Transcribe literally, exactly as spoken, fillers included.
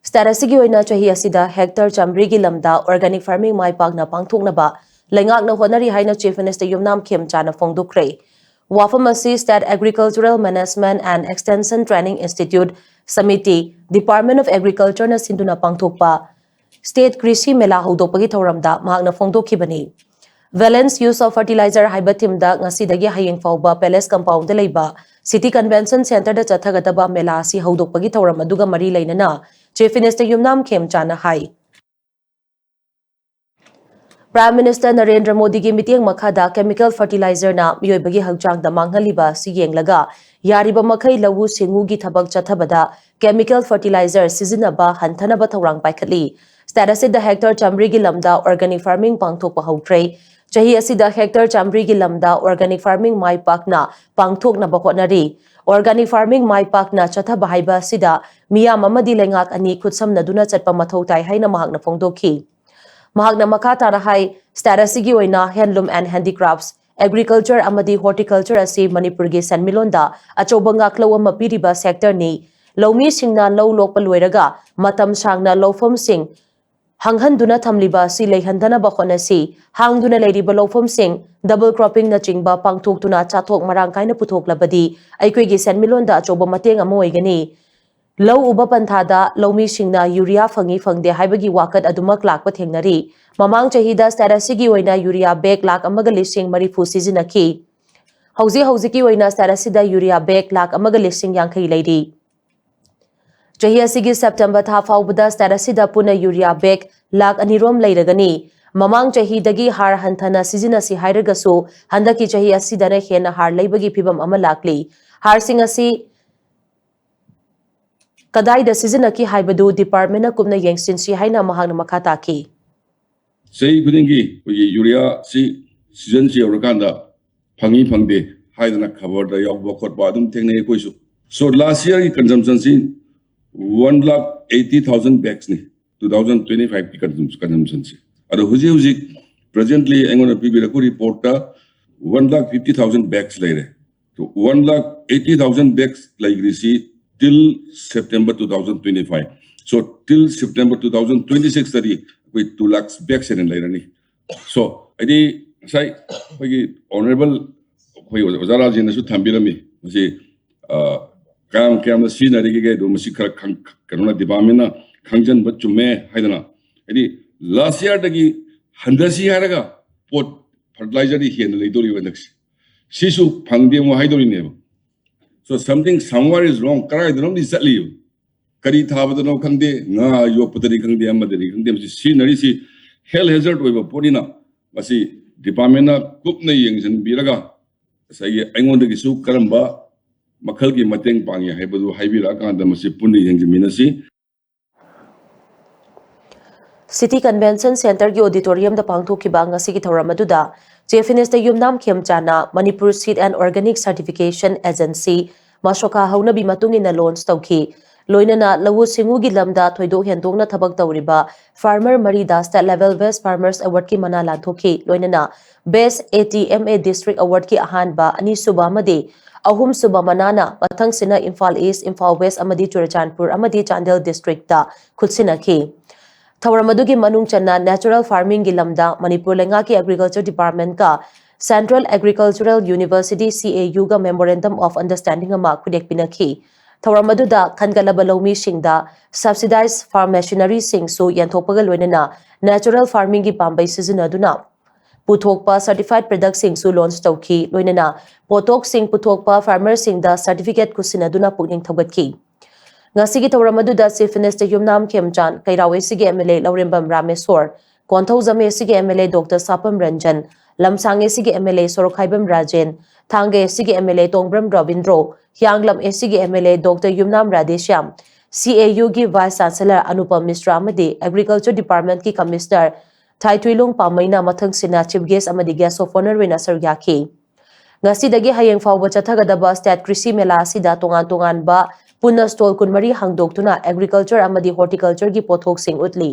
State ꯑꯁꯤꯒꯤ ꯑꯣꯏꯅ ꯆꯍꯤ ꯑꯁꯤꯗ hectare ꯆꯥꯃꯔꯤꯒꯤ ꯂꯝꯗ organic farming ꯃꯥꯏ ꯄꯥꯛꯅ ꯄꯥꯡꯊꯣꯛꯅꯕ ꯂꯩꯉꯥꯛꯅ ꯍꯣꯠꯅꯔꯤ ꯍꯥꯏꯅ Chief Minister ꯌꯨꯝꯅꯥꯝ ꯈꯦꯝꯆꯥꯅ ꯐꯣꯡꯗꯣꯛꯈ꯭ꯔꯦ꯫ ꯋꯥꯐꯝ ꯑꯁꯤ State Agricultural Management and Extension Training Institute, samiti, Department of Agriculture ꯅ ꯁꯤꯟꯗꯨꯅ ꯄꯥꯡꯊꯣꯛꯄ State ꯀ꯭ꯔꯤꯁꯤ ꯃꯦꯂꯥ ꯍꯧꯗꯣꯛꯄꯒꯤ ꯊꯧꯔꯝꯗ ꯃꯍꯥꯛꯅ ꯐꯣꯡꯗꯣꯛꯈꯤꯕꯅꯤ꯫ Balanced Use of Fertilizer ꯍꯥꯏꯕ theme ꯗ ꯉꯁꯤꯗꯒꯤ ꯍꯌꯦꯡ ꯐꯥꯎꯕ Palace Compound ꯗ ꯂꯩꯕ City Convention Centre ꯗ ꯆꯠꯊꯒꯗꯕ ꯃꯦꯂꯥ ꯑꯁꯤ ꯍꯧꯗꯣꯛꯄꯒꯤ ꯊꯧꯔꯝ ꯑꯗꯨꯒ ꯃꯔꯤ ꯂꯩꯅꯅ Chief Minister ꯌꯨꯝꯅꯥꯝ ꯈꯦꯝꯆꯥꯅ ꯍꯥꯏ꯫ Prime Minister ꯅꯔꯦꯟꯗ꯭ꯔ ꯃꯣꯗꯤꯒꯤ ꯃꯤꯠꯌꯦꯡ ꯃꯈꯥꯗ chemical fertilizer ꯅ ꯃꯤꯑꯣꯏꯕꯒꯤ ꯍꯛꯆꯥꯡꯗ ꯃꯥꯡꯍꯜꯂꯤꯕ ꯑꯁꯤ ꯌꯦꯡꯂꯒ ꯌꯥꯔꯤꯕ ꯃꯈꯩ ꯂꯧꯎ ꯁꯤꯡꯎꯒꯤ ꯊꯕꯛ ꯆꯠꯊꯕꯗ chemical fertilizer ꯁꯤꯖꯤꯟꯅꯕ ꯍꯟꯊꯅꯕ ꯊꯧꯔꯥꯡ ꯄꯥꯏꯈꯠꯂꯤ꯫ State ꯑꯁꯤꯗ hectare ꯆꯥꯃꯔꯤꯒꯤ ꯂꯝꯗ organic farming ꯄꯥꯡꯊꯣꯛꯄ ꯍꯧꯈ꯭ꯔꯦ꯫ ꯆꯍꯤ ꯑꯁꯤꯗ hectare ꯆꯥꯃꯔꯤꯒꯤ ꯂꯝꯗ organic farming ꯃꯥꯏ ꯄꯥꯛꯅ ꯄꯥꯡꯊꯣꯛꯅꯕ ꯍꯣꯠꯅꯔꯤ꯫ Organic farming ꯃꯥꯏ ꯄꯥꯛꯅ ꯆꯠꯊꯕ ꯍꯥꯏꯕ ꯑꯁꯤꯗ ꯃꯤꯌꯥꯝ ꯑꯃꯗꯤ ꯂꯩꯉꯥꯛ ꯑꯅꯤ ꯈꯨꯠꯁꯝꯅꯗꯨꯅ ꯆꯠꯄ ꯃꯊꯧ ꯇꯥꯏ ꯍꯥꯏꯅ ꯃꯍꯥꯛꯅ ꯐꯣꯡꯗꯣꯛꯈꯤ꯫ ꯃꯍꯥꯛꯅ ꯃꯈꯥ ꯇꯥꯅ ꯍꯥꯏ, state ꯑꯁꯤꯒꯤ ꯑꯣꯏꯅ handloom and handicrafts, agriculture ꯑꯃꯗꯤ horticulture ꯑꯁꯤ ꯃꯅꯤꯄꯨꯔꯒꯤ ꯁꯦꯟꯃꯤꯠꯂꯣꯟꯗ ꯑꯆꯧꯕ ꯉꯥꯛꯂꯧ ꯑꯃ ꯄꯤꯔꯤꯕ sector ꯅꯤ꯫ ꯂꯧꯃꯤꯁꯤꯡꯅ ꯂꯧ ꯂꯣꯛꯄ ꯂꯣꯏꯔꯒ ꯃꯇꯝ ꯁꯥꯡꯅ ꯂꯧꯐꯝꯁꯤꯡ ꯍꯥꯡꯍꯟꯗꯨꯅ ꯊꯝꯂꯤꯕ ꯑꯁꯤ ꯂꯩꯍꯟꯗꯅꯕ ꯍꯣꯠꯅꯁꯤ꯫ ꯍꯥꯡꯗꯨꯅ ꯂꯩꯔꯤꯕ ꯂꯧꯐꯝꯁꯤꯡ double cropping ꯅꯆꯤꯡꯕ ꯄꯥꯡꯊꯣꯛꯇꯨꯅ ꯆꯥꯊꯣꯛ ꯃꯔꯥꯡ ꯀꯥꯏꯅ ꯄꯨꯊꯣꯛꯂꯕꯗꯤ ꯑꯩꯈꯣꯏꯒꯤ ꯁꯦꯟꯃꯤꯠꯂꯣꯟꯗ ꯑꯆꯧꯕ ꯃꯇꯦꯡ ꯑꯃ ꯑꯣꯏꯒꯅꯤ꯫ ꯂꯧ ꯎꯕ ꯄꯟꯊꯥꯗ ꯂꯧꯃꯤꯁꯤꯡꯅ ꯌꯨꯔꯤꯌꯥ ꯐꯪꯏ ꯐꯪꯗꯦ ꯍꯥꯏꯕꯒꯤ ꯋꯥꯀꯠ ꯑꯗꯨꯃꯛ ꯂꯥꯛꯄ ꯊꯦꯡꯅꯔꯤ꯫ ꯃꯃꯥꯡ ꯆꯍꯤꯗ state ꯑꯁꯤꯒꯤ ꯑꯣꯏꯅ ꯌꯨꯔꯤꯌꯥ bag ꯂꯥꯈ ꯑꯃꯒ ꯂꯤꯁꯤꯡ ꯃꯔꯤꯐꯨ ꯁꯤꯖꯤꯟꯅꯈꯤ꯫ ꯍꯧꯖꯤꯛ ꯍꯧꯖꯤꯛꯀꯤ ꯑꯣꯏꯅ state ꯑꯁꯤꯗ ꯌꯨꯔꯤꯌꯥ bag ꯂꯥꯈ ꯑꯃꯒ ꯂꯤꯁꯤꯡ ꯌꯥꯡꯈꯩ ꯂꯩꯔꯤ꯫ ꯆꯍꯤ ꯑꯁꯤꯒꯤ September ꯊꯥ ꯐꯥꯎꯕꯗ state ꯑꯁꯤꯗ ꯄꯨꯟꯅ ꯌꯨꯔꯤꯌꯥ bag ꯂꯥꯈ ꯑꯅꯤꯔꯣꯝ ꯂꯩꯔꯒꯅꯤ꯫ ꯃꯃꯥꯡ ꯆꯍꯤꯗꯒꯤ ꯍꯥꯔ ꯍꯟꯊꯅ ꯁꯤꯖꯤꯟꯅꯁꯤ ꯍꯥꯏꯔꯒꯁꯨ ꯍꯟꯗꯛꯀꯤ ꯆꯍꯤ ꯑꯁꯤꯗꯅ ꯍꯦꯟꯅ ꯍꯥꯔ ꯂꯩꯕꯒꯤ ꯐꯤꯕꯝ ꯑꯃ ꯂꯥꯛꯂꯤ꯫ ꯍꯥꯔꯁꯤꯡ ꯑꯁꯤ ꯀꯗꯥꯏꯗ ꯁꯤꯖꯤꯟꯅꯈꯤ ꯍꯥꯏꯕꯗꯨ department ꯅ ꯀꯨꯞꯅ ꯌꯦꯡꯁꯤꯟꯁꯤ ꯍꯥꯏꯅ ꯃꯍꯥꯛꯅ ꯃꯈꯥ ꯇꯥꯈꯤ꯫ ꯆꯍꯤ ꯈꯨꯗꯤꯡꯒꯤ ꯑꯩꯈꯣꯏꯒꯤ ꯌꯨꯔꯤꯌꯥꯁꯤ season ꯁꯤ ꯌꯧꯔꯀꯥꯟꯗ ꯐꯪꯉꯤ ꯐꯪꯗꯦ ꯍꯥꯏꯗꯅ ꯈꯕꯔꯗ ꯌꯥꯎꯕ ꯈꯣꯠꯄ ꯑꯗꯨꯝ ꯊꯦꯡꯅꯩ ꯑꯩꯈꯣꯏꯁꯨ꯫ So last year ꯒꯤ consumption ꯁꯤ one lakh eighty thousand bags ꯅꯤ, two thousand twenty five ꯀꯤ consumption ꯁꯤ꯫ ꯑꯗꯣ ꯍꯧꯖꯤꯛ ꯍꯧꯖꯤꯛ presently ꯑꯩꯉꯣꯟꯗ ꯄꯤꯕꯤꯔꯛꯄ report ꯇ one lakh fifty thousand bags ꯂꯩꯔꯦ꯫ So one lakh eighty thousand bags ꯂꯩꯈ꯭ꯔꯤꯁꯤ till September two thousand twenty-five. So till September two thousand twenty-six ꯇꯗꯤ ꯑꯩꯈꯣꯏ two lakhs bags ꯍꯦꯟꯅ ꯂꯩꯔꯅꯤ. So ꯍꯥꯏꯗꯤ ꯉꯁꯥꯏ ꯑꯩꯈꯣꯏꯒꯤ honourable ꯑꯩꯈꯣꯏ ꯑꯣꯖꯥ ꯔꯥꯖꯦꯟꯅꯁꯨ ꯊꯝꯕꯤꯔꯝꯃꯤ, ꯃꯁꯤ ꯑ, ꯀꯌꯥꯝ ꯀꯌꯥꯝꯅ ꯁꯤꯖꯤꯟꯅꯔꯤꯒꯦ ꯑꯗꯣ ꯃꯁꯤ ꯈꯔ ꯈꯪ-, ꯀꯩꯅꯣꯅ, department ꯅ ꯈꯪꯖꯟꯕ ꯆꯨꯝꯃꯦ ꯍꯥꯏꯗꯅ. ꯍꯥꯏꯗꯤ last year ꯗꯒꯤ ꯍꯟꯊꯁꯤ ꯍꯥꯏꯔꯒ ꯄꯣꯠ fertilizer ꯗꯤ ꯍꯦꯟꯅ ꯂꯩꯗꯧꯔꯤꯕ ꯍꯟꯗꯛꯁꯦ, ꯁꯤꯁꯨ ꯐꯪꯗꯦ ꯑꯃꯨꯛ ꯍꯥꯏꯗꯧꯔꯤꯅꯦꯕ. So something somewhere is wrong. ꯀꯗꯥꯏꯗꯅꯣꯝꯗꯤ ꯆꯠꯂꯤꯕ, ꯀꯔꯤ ꯊꯥꯕꯗꯅꯣ ꯈꯪꯗꯦ, ꯉꯥ ꯌꯣꯛꯄꯗꯅꯤ ꯈꯪꯗꯦ, ꯑꯃꯗꯅꯤ ꯈꯪꯗꯦ, ꯃꯁꯤ ꯁꯤꯖꯤꯟꯅꯔꯤꯁꯤ health hazard ꯑꯣꯏꯕ ꯄꯣꯠꯅꯤꯅ ꯃꯁꯤ department ꯅ ꯀꯨꯞꯅ ꯌꯦꯡꯁꯤꯟꯕꯤꯔꯒ ꯉꯁꯥꯏꯒꯤ ꯑꯩꯉꯣꯟꯗꯒꯤꯁꯨ ꯀꯔꯝꯕ ꯃꯈꯜꯒꯤ ꯃꯇꯦꯡ ꯄꯥꯡꯉꯤ ꯍꯥꯏꯕꯗꯨ ꯍꯥꯏꯕꯤꯔꯛꯑꯀꯥꯟꯗ ꯃꯁꯤ ꯄꯨꯟꯅ ꯌꯦꯡꯁꯤꯟꯃꯤꯟꯅꯁꯤ꯫ City Convention Centre ꯒꯤ auditorium ꯗ ꯄꯥꯡꯊꯣꯛꯈꯤꯕ ꯉꯁꯤꯒꯤ ꯊꯧꯔꯝ ꯑꯗꯨꯗ Chief Minister Yumnam ꯈꯦꯝꯆꯥꯟꯅ Manipur Seed and Organic Certification Agency, ꯃꯁꯣꯀꯥ ꯍꯧꯅꯕꯤ ꯃꯇꯨꯡ ꯏꯟꯅ launch ꯇꯧꯈꯤ꯫ ꯂꯣꯏꯅꯅ ꯂꯧꯎ ꯁꯤꯡꯎꯒꯤ ꯂꯝꯗ ꯊꯣꯏꯗꯣꯛ ꯍꯦꯟꯗꯣꯛꯅ ꯊꯕꯛ ꯇꯧꯔꯤꯕ farmer ꯃꯔꯤꯗ State Level Best Farmers Award ꯀꯤ ꯃꯅꯥ ꯂꯥꯟꯊꯣꯛꯈꯤ꯫ ꯂꯣꯏꯅꯅ Best A T M A District Award ꯀꯤ ꯑꯍꯥꯟꯕ, ꯑꯅꯤꯁꯨꯕ ꯑꯃꯗꯤ ꯑꯍꯨꯝꯁꯨꯕ ꯃꯅꯥꯅ ꯃꯊꯪꯁꯤꯅ ꯏꯝꯐꯥꯜ East, ꯏꯝꯐꯥꯜ West ꯑꯃꯗꯤ ꯆꯨꯔꯆꯥꯟꯄꯨꯔ ꯑꯃꯗꯤ ꯆꯥꯟꯗꯦꯜ district ꯇ ꯈꯨꯠꯁꯤꯟꯅꯈꯤ꯫ ꯊꯧꯔꯝ ꯑꯗꯨꯒꯤ ꯃꯅꯨꯡ ꯆꯟꯅ natural farming ꯒꯤ ꯂꯝꯗ ꯃꯅꯤꯄꯨꯔ ꯂꯩꯉꯥꯛꯀꯤ Agriculture Department ꯀ Central Agricultural University, C A U ꯒ Memorandum of Understanding ꯑꯃ ꯈꯨꯠꯌꯦꯛ ꯄꯤꯅꯈꯤ꯫ ꯊꯧꯔꯝ ꯑꯗꯨꯗ ꯈꯟꯒꯠꯂꯕ ꯂꯧꯃꯤꯁꯤꯡꯗ subsidized farm machinery ꯁꯤꯡꯁꯨ ꯌꯦꯟꯊꯣꯛꯄꯒ ꯂꯣꯏꯅꯅ natural farming ꯒꯤ ꯄꯥꯝꯕꯩ ꯁꯤꯖꯤꯟꯅꯗꯨꯅ ꯄꯨꯊꯣꯛꯄ certified product ꯁꯤꯡꯁꯨ launch ꯇꯧꯈꯤ꯫ ꯂꯣꯏꯅꯅ ꯄꯣꯠꯊꯣꯛꯁꯤꯡ ꯄꯨꯊꯣꯛꯄ farmer ꯁꯤꯡꯗ certificate ꯈꯨꯠꯁꯤꯟꯅꯗꯨꯅ ꯄꯨꯛꯅꯤꯡ ꯊꯧꯒꯠꯈꯤ꯫ ꯉꯁꯤꯒꯤ ꯊꯧꯔꯝ ꯑꯗꯨꯗ Chief Minister Yumnam ꯈꯦꯝꯆꯥꯟ, ꯀꯩꯔꯥꯎ A C ꯒꯤ M L A Laurembam Rameshwor, Konthoujam A C ꯒꯤ M L A Doctor ꯁꯥꯄꯝ Ranjan, ꯂꯝꯁꯥꯡ A C ꯒꯤ M L A ꯁꯣꯔꯣꯛꯈꯥꯏꯕꯝ ꯔꯥꯖꯦꯟ, ꯊꯥꯡꯒ A C ꯒꯤ M L A Tongbram ꯔꯕꯤꯟꯗ꯭ꯔꯣ, ꯍꯤꯌꯥꯡꯂꯝ A C ꯒꯤ M L A Doctor Yumnam Radheshyam, C A U ꯒꯤ Vice Chancellor Anupam ꯃꯤꯁ꯭ꯔꯥ ꯑꯃꯗꯤ Agriculture Department ꯀꯤ Commissioner ꯊꯥꯏꯊꯨꯏꯂꯣꯡ ꯄꯥꯝꯃꯩꯅ ꯃꯊꯪꯁꯤꯅ Chief Guest ꯑꯃꯗꯤ Guest of Honour ꯑꯣꯏꯅ ꯁꯔꯨꯛ ꯌꯥꯈꯤ꯫ ꯉꯁꯤꯗꯒꯤ ꯍꯌꯦꯡ ꯐꯥꯎꯕ ꯆꯠꯊꯒꯗꯕ State ꯀ꯭ꯔꯤꯁꯤ ꯃꯦꯂꯥ ꯑꯁꯤꯗ ꯇꯣꯉꯥꯟ ꯇꯣꯉꯥꯟꯕ ꯄꯨꯟꯅ stall ꯀꯨꯟꯃꯔꯤ ꯍꯥꯡꯗꯣꯛꯇꯨꯅ agriculture ꯑꯃꯗꯤ horticulture ꯒꯤ ꯄꯣꯠꯊꯣꯛꯁꯤꯡ ꯎꯠꯂꯤ꯫